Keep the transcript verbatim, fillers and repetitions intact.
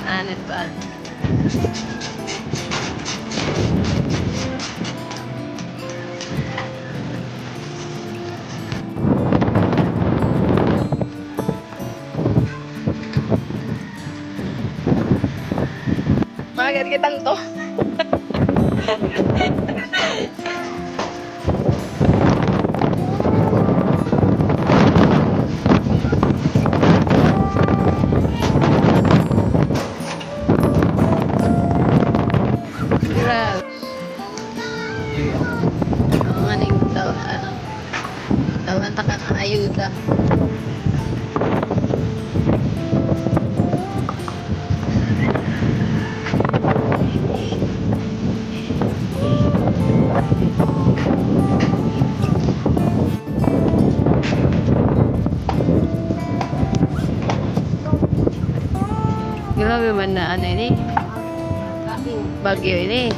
Ano pa? Magat kitang to. Grabe. Ang maning tao, ano, tao ang takang ayuda. Grabe man na ano ini. Bagyo ini.